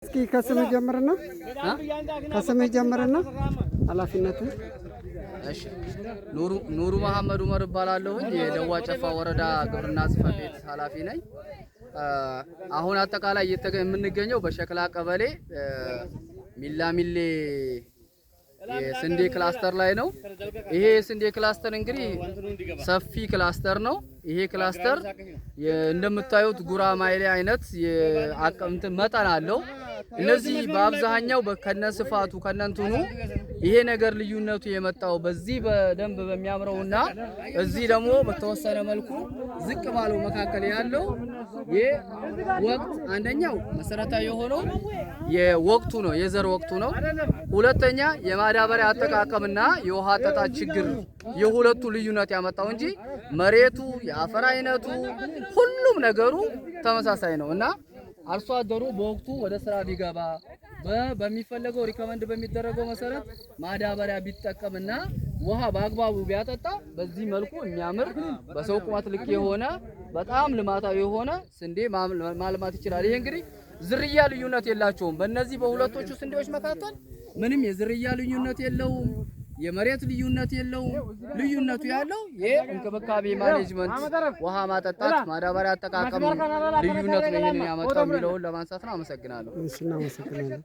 እስኪ ከስምህ ጀምርና፣ ከስምህ ጀምርና ኃላፊነትህ። እሺ፣ ኑሩ መሐመድ ኡመር እባላለሁኝ። የደዋ ጨፋ ወረዳ ግብርና ጽሕፈት ቤት ኃላፊ ነኝ። አሁን አጠቃላይ የምንገኘው በሸክላ ቀበሌ ሚላሚሌ የስንዴ ክላስተር ላይ ነው። ይሄ የስንዴ ክላስተር እንግዲህ ሰፊ ክላስተር ነው። ይሄ ክላስተር እንደምታዩት ጉራማይሌ አይነት የአቀምት መጠን አለው። እነዚህ በአብዛኛው ከነስፋቱ ከነንትኑ ይሄ ነገር ልዩነቱ የመጣው በዚህ በደንብ በሚያምረውና እዚህ ደግሞ በተወሰነ መልኩ ዝቅ ባለው መካከል ያለው የወቅት አንደኛው መሰረታዊ የሆነው የወቅቱ ነው፣ የዘር ወቅቱ ነው። ሁለተኛ የማዳበሪያ አጠቃቀምና የውሃ አጠጣጥ ችግር የሁለቱ ልዩነት ያመጣው እንጂ መሬቱ፣ የአፈር አይነቱ፣ ሁሉም ነገሩ ተመሳሳይ ነው እና አርሶ አደሩ በወቅቱ ወደ ስራ ቢገባ፣ በሚፈለገው recommend በሚደረገው መሰረት ማዳበሪያ ቢጠቀምና ውሃ በአግባቡ ቢያጠጣ በዚህ መልኩ የሚያምር በሰው ቁመት ልክ የሆነ በጣም ልማታዊ የሆነ ስንዴ ማልማት ይችላል። ይሄ እንግዲህ ዝርያ ልዩነት የላቸውም። በእነዚህ በሁለቶቹ ስንዴዎች መካከል ምንም የዝርያ ልዩነት የለውም። የመሬት ልዩነት የለውም። ልዩነቱ ያለው የእንክብካቤ management፣ ውሃ ማጠጣት፣ ማዳበሪያ አጠቃቀም ልዩነት ነው ይሄንን ያመጣው የሚለውን ለማንሳት ነው። አመሰግናለሁ። እሺ፣ እናመሰግናለን።